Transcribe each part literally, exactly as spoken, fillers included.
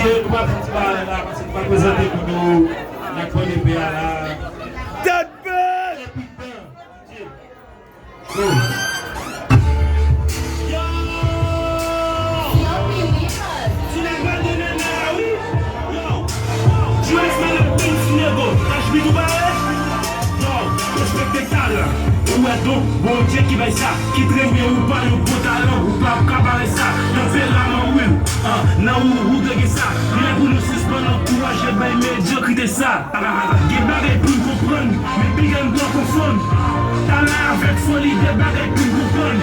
Nou pral fè ti bagay la, paske nou pral prezante pou nou, nan kwen epe a la. Tèt bèl! Epi tan, Dye. Go. Yo! Ti nèg mande nèg la, wi. Yo! Yo! Ti nèg mande pens nego. H B tou pare? Yo! Respekte talan. Ou wè don, Bondye ki bay sa. Ki trennen ou pa yon gwo talan, ou pa ka bare sa. Nan pye la, nan wil, ah, nan ou, ou dwe gen sa. Men pou nou sispann ankouraje bay medyokrite sa. Gen bagay pou n konprann, men piga n pran konfonn. Talan avèk foli, de bagay pou n konprann.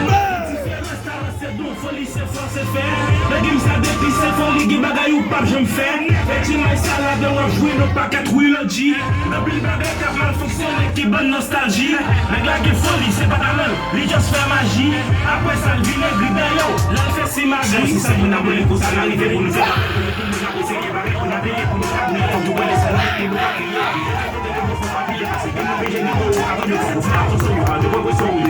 Diferans, talan se don, foli se fòs e fè. Legim sa depi se foli, gen bagay ou p ap janm fè. Legim ay sa ladan w ap jwe nan pakèt wi lòt ji. Anpil bagay k ap mal fonksyone ki ban n nostalji. Nèg la gen foli, se pa talan, li just fè maji. Apre sa, l vin egri dèyè w, l al fè simagri. Si se moun ap rele konsa, n a rive pou nou fè. Fòk nou pale sa la, pou nou pa kriye. Fòk nou pale sa la, pou nou pa kriye. Fòk nou pale sa la, pou nou pa kriye. Fòk nou pale sa la,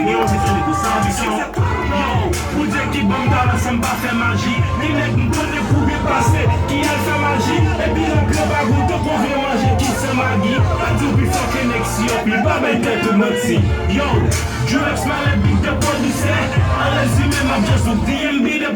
pou nou pa kriye. Yo, Bondye ki ban m talan san m pa fè maji. Gen nèg m konnen pou byen pase, ki al fè maji, epi rantre pa gou tankou vye manje ki san magi. Pa di w pi fò ke nèg si yo pi pa bay tèt ou manti. Yo, Durex malèt big de pwodisè. An rezime, m ap just ou D M B de